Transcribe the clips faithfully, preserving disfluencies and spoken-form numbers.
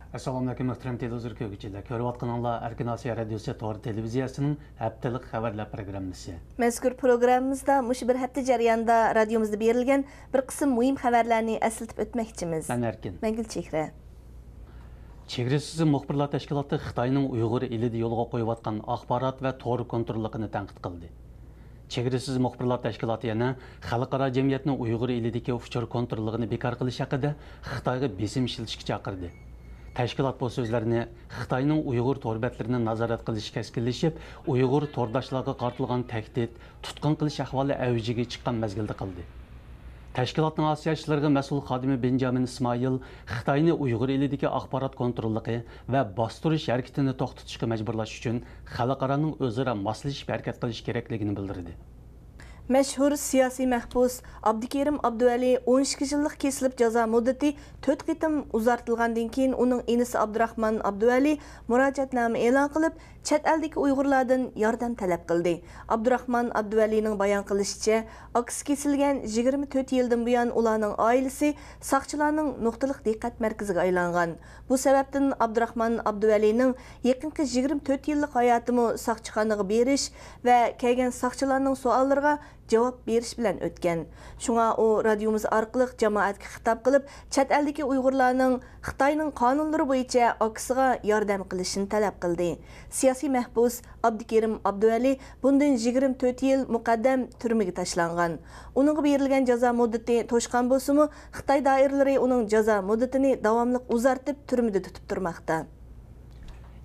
ئەسسالامۇئەلەيكۇم، مۆھتەرەم تېلېۋىزور كۆرگۈچىلەر. كۆرۈۋاتقىنىڭلار ئەركىن ئاسىيا رادىيوسى تور تېلېۋىزىيەسىنىڭ ھەپتىلىك خەۋەرلەر پروگراممىسى. مەزكۇر پروگراممىمىزدا مۇشۇ بىر ھەپتە جەريانىدا رادىيومىزدا بېرىلگەن بىر قىسىم مۇھىم خەۋەرلەرنى ئەسلىتىپ ئۆتمەكچىمىز. مەن ئەركىن. مەن گۈلچېھرە. چېگرىسىز مۇخبىرلار تەشكىلاتى خىتاينىڭ ئۇيغۇر ئېلىدە يولغا قويۇۋاتقان ئاخبارات ۋە تور كونتروللۇقىنى تەنقىد قىلدى. چېگرىسىز مۇخبىرلار تەشكىلاتى يەنە خەلقئارا جەمئىيەتنى ئۇيغۇر ئېلىدىكى ئۇچۇر كونتروللۇقىنى بىكار قىلىش ھەققىدە خىتايغا بېسىم ئىشلىتىشكە چاقىردى. تەشكىلات بۇ سۆزلەرنى خىتاينىڭ ئۇيغۇر تور بەتلىرىنى نازارەت قىلىشى كەسكىنلىشىپ، ئۇيغۇر تورداشلارغا قارىتىلغان تەھدىت، تۇتقۇن قىلىش ئەھۋالى ئەۋجىگە چىققان مەزگىلدە قىلدى. تەشكىلاتنىڭ ئاسىيا ئىشلىرىغا مەسئۇل خادىمى بېنجامىن ئىسمائىل خىتاينى ئۇيغۇر ئېلىدىكى ئاخبارات كونتروللۇقى ۋە باستۇرۇش ھەرىكىتىنى توختىتىشقا مەجبۇرلاش ئۈچۈن خەلقئارانىڭ ئۆزئارا ماسلىشىپ ھەرىكەت قىلىشى كېرەكلىكىنى بىلدۈردى. مەشھۇر سىياسىي مەھبۇس ئابدۇكېرىم ئابدۇۋەلى ئون ئىككى يىللىق كېسىلىپ جازا مۇددىتى تۆت قېتىم ئۇزارتىلغاندىن كېيىن، ئۇنىڭ ئىنىسى ئابدۇراخمان ئابدۇۋەلى مۇراجىئەتنامە ئېلان قىلىپ، چەت ئەلدىكى ئۇيغۇرلاردىن ياردەم تەلەپ قىلدى. ئابدۇراخمان ئابدۇۋەلىنىڭ بايان قىلىشىچە، ئاكىسى كېسىلگەن يىگىرمە تۆت يىلدىن بۇيان ئۇلارنىڭ ئائىلىسى ساقچىلارنىڭ نۇقتىلىق دىققەت مەركىزىگە ئايلانغان. بۇ سەۋەبتىن ئابدۇراخمان ئابدۇۋەلىنىڭ يېقىنقى يىگىرمە تۆت يىللىق ھاياتىمۇ ساقچىخانىغا بېرىش ۋە كەلگەن ساقچىلارنىڭ سوئاللىرىغا جاۋاب بېرىش بىلەن ئۆتكەن. شۇڭا ئۇ رادىيومىز ئارقىلىق جامائەتكە خىتاب قىلىپ، چەت ئەلدىكى ئۇيغۇرلارنىڭ خىتاينىڭ قانۇنلىرى بويىچە ئاكىسىغا ياردەم قىلىشىنى تەلەپ قىلدى. سىياسىي مەھبۇس ئابدۇكېرىم ئابدۇۋەلى بۇندىن يىگىرمە تۆت يىل مۇقەددەم تۈرمىگە تاشلانغان. ئۇنىڭغا بېرىلگەن جازا مۇددىتى توشقان بولسىمۇ، خىتاي دائىرىلىرى ئۇنىڭ جازا مۇددىتىنى داۋاملىق ئۇزارتىپ، تۈرمىدە تۇتۇپ تۇرماقتا.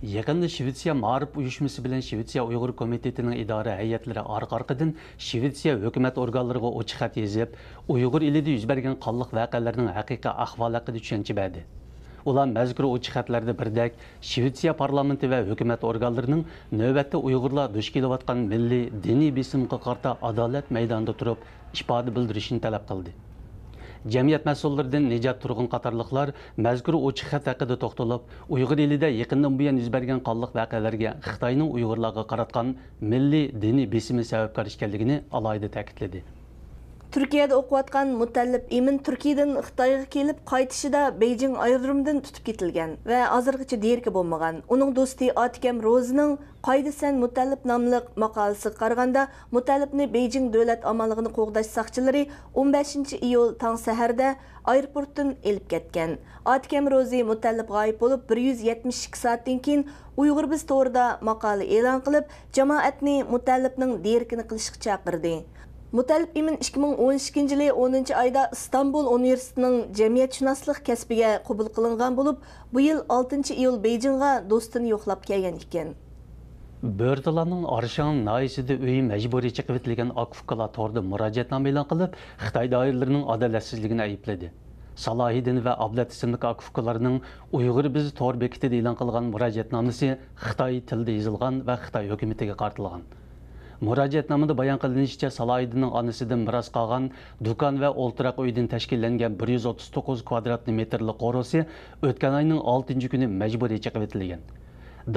يېقىندا شىۋېتسىيە مائارىپ ئۇيۇشمىسى بىلەن شىۋېتسىيە ئۇيغۇر كومىتېتىنىڭ ئىدارە ھەيئەتلىرى ئارقا-ئارقىدىن شىۋېتسىيە ھۆكۈمەت ئورگانلىرىغا ئوچۇق خەت يېزىپ، ئۇيغۇر ئېلىدە يۈز بەرگەن قانلىق ۋەقەلەرنىڭ ھەقىقىي ئەھۋالى ھەققىدە چۈشەنچە بەردى. ئۇلار مەزكۇر ئوچۇق خەتلەردە بىردەك شىۋېتسىيە پارلامېنتى ۋە ھۆكۈمەت ئورگانلىرىنىڭ نۆۋەتتە ئۇيغۇرلار دۇچ كېلىۋاتقان مىللىي، دىنىي بېسىمغا قارىتا ئادالەت مەيدانىدا تۇرۇپ ئىپادە بىلدۈرۈشىنى تەلەپ قىلدى. جەمئىيەت مەسئۇللىرىدىن نىجات تۇرغۇن قاتارلىقلار مەزكۇر ئوچۇق خەت ھەققىدە توختىلىپ، ئۇيغۇر ئېلىدە يېقىندىن بۇيان يۈز بەرگەن قانلىق ۋەقەلەرگە خىتاينىڭ ئۇيغۇرلارغا قاراتقان مىللىي، دىنىي بېسىمى سەۋەبكار ئىكەنلىكىنى ئالاھىدە تەكىتلىدى. تۈركىيەدە ئوقۇۋاتقان مۇتەللىپ ئىمىن تۈركىيەدىن خىتايغا كېلىپ قايتىشىدا بېيجىڭ ئايرودرومىدىن تۇتۇپ كېتىلگەن ۋە ھازىرغىچە دېرىكى بولمىغان. ئۇنىڭ دوستى ئاتىكەم روزىنىڭ قايدا سەن مۇتەللىپ ناملىق ماقالىسىگە قارىغاندا، مۇتەللىپنى بېيجىڭ دۆلەت ئامانلىقىنى قوغداش ساقچىلىرى ئون بەشىنچى ئىيۇل تاڭ سەھەردە ئايروپورتتىن ئېلىپ كەتكەن. ئاتىكەم روزى مۇتەللىپ غايىب بولۇپ بىر يۈز يەتمىش ئىككى سائەتتىن كېيىن ئۇيغۇر بىز تورىدا ماقالە ئېلان قىلىپ، جامائەتنى مۇتەللىپنىڭ دېرىكىنى قىلىشقا چاقىردى. مۇتەللىپ ئىمىن ئىككى مىڭ ئون ئىككىنچى يىلى ئونىنچى ئايدا ئىستانبۇل ئۇنىۋېرسىتېتىنىڭ جەمئىيەتشۇناسلىق كەسپىگە قوبۇل قىلىنغان بولۇپ، بۇ يىل ئالتىنچى ئىيۇل بېيجىڭغا دوستىنى يوقلاپ كەلگەن ئىكەن. بۆرتالانىڭ ئارشاڭ ناھىيەسىدە ئۆيى مەجبۇرىي چېقىۋېتىلگەن ئاكا-ئۇكىلار تورىدا مۇراجىئەتنامە ئېلان قىلىپ، خىتاي دائىرىلىرىنىڭ ئادالەتسىزلىكىنى ئەيىبلىدى. سالاھىدىن ۋە ئابلەت ئىسىملىك ئاكا-ئۇكىلارنىڭ ئۇيغۇر بىز تور بېكىتىدە ئېلان قىلغان مۇراجىئەتنامىسى خىتاي تىلىدا يېزىلغان ۋە خىتاي ھۆكۈمىتىگە قارىتىلغان. مۇراجىئەتنامىدا بايان قىلىنىشىچە، سالاھىدىننىڭ ئانىسىدىن مىراس قالغان دۇكان ۋە ئولتۇراق ئۆيدىن تەشكىللەنگەن بىر يۈز ئوتتۇز توققۇز كۋادرات مېتىرلىق قورۇسى ئۆتكەن ئاينىڭ ئالتىنچى كۈنى مەجبۇرىي چېقىۋېتىلگەن.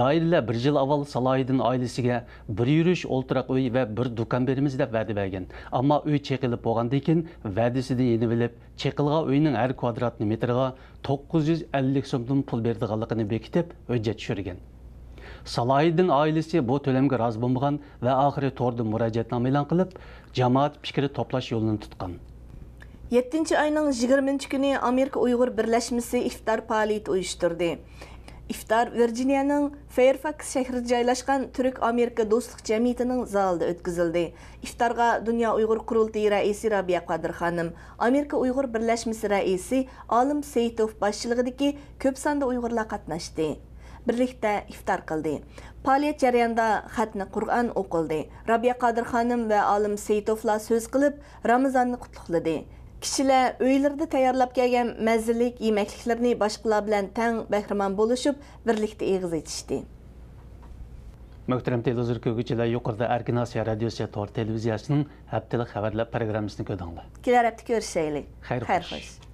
دائىرىلەر بىر يىل ئاۋۋال سالاھىدىن ئائىلىسىگە بىر يۈرۈش ئولتۇراق ئۆي ۋە بىر دۇكان بېرىمىز دەپ ۋەدە بەرگەن، ئەمما ئۆي چېقىلىپ بولغاندىن كېيىن ۋەدىسىدىن يېنىۋېلىپ، چېقىلغان ئۆينىڭ ھەر كۋادرات مېتىرىغا توققۇز يۈز ئەللىك سومدىن پۇل بېرىدىغانلىقىنى بېكىتىپ، ھۆججەت چۈشۈرگەن. سالاھىدىن ئائىلىسى بۇ تۆلەمگە رازى بولمىغان ۋە ئاخىرى توردا مۇراجىئەتنامە ئېلان قىلىپ، جامائەت پىكرى توپلاش يولىنى تۇتقان. يەتتىنچى ئاينىڭ يىگىرمىنچى كۈنى ئامېرىكا ئۇيغۇر بىرلەشمىسى ئىفتار پائالىيىتى ئۇيۇشتۇردى. ئىفتار ۋىرجىنىيەنىڭ فېيرفاكس شەھىرىدە جايلاشقان تۈرك ئامېرىكا دوستلۇق جەمئىيىتىنىڭ زالىدا ئۆتكۈزۈلدى. ئىفتارغا دۇنيا ئۇيغۇر قۇرۇلتىيى رەئىسى رابىيە قادىر خانىم، ئامېرىكا ئۇيغۇر بىرلەشمىسى رەئىسى ئالىم سېيىتوف باشچىلىقىدىكى كۆپ ساندا ئۇيغۇرلار قاتناشتى. بىرلىكتە ئىفتار قىلدى. پائالىيەت جەريانىدا خەتنە قۇرئان ئوقۇلدى. رابىيە قادىر خانىم ۋە ئالىم سېيىتوفلار سۆز قىلىپ، رامىزاننى قۇتلۇقلىدى. كىشىلەر ئۆيلىرىدە تەييارلاپ كەلگەن مەززىلىك يېمەكلىكلىرىنى باشقىلار بىلەن تەڭ بەھرىمەن بولۇشۇپ، بىرلىكتە ئېغىز ئېچىشتى. مۆھتەرەم تېلېۋىزور كۆرگۈچىلەر، يۇقىرىدا ئەركىن ئاسىيا رادىيوسى تور تېلېۋىزىيەسىنىڭ ھەپتىلىك خەۋەرلەر پروگراممىسىنى كۆردۈڭلار. كېلەر ھەپتە كۆرۈشەيلى. خەير خوش.